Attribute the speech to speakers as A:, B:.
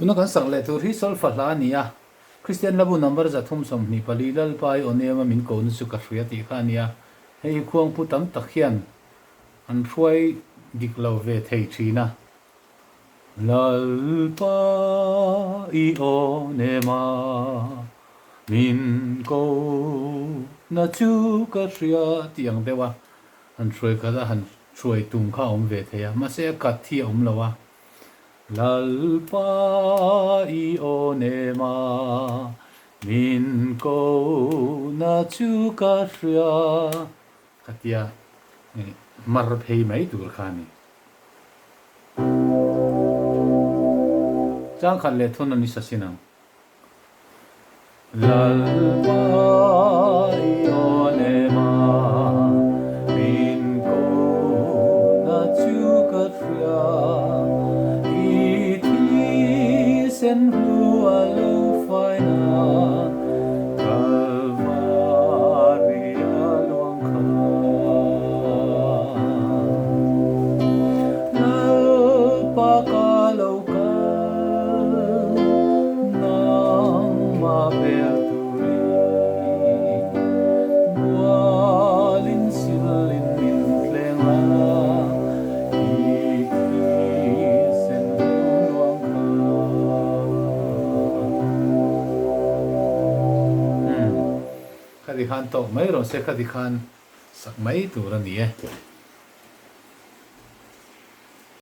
A: Tuna kan sak leh tur hi solfa hla a ni a, Kristian Hlabu number 324 Lalpa i aw nema min kohna chu ka hria tih kha a ni a, hei hi khuangpu tam tak hian an hruai dik lo ve thei thin a. Lalpa i aw nema min kohna chu ka hria tih ang deuh a, han hruai khat a, han hruai tum kha a awm ve thei a, mahse a kat hi a awm lo a. Lalpa i aw nema min kohna chu ka hria ka tia mar phei mai tur kha a ni. Changkhat leh thun a ni sa sin ang. Lalpa i aw nema min kohna chu ka hria, i thisen hlu a lo faina Kalvari a luang kha. Lalpa ka lo kal nangmah vel turin bualin silin min thleng la i thisen luang kha. Khati khan tawk mai rawh se, khati khan sak mai tur a ni e.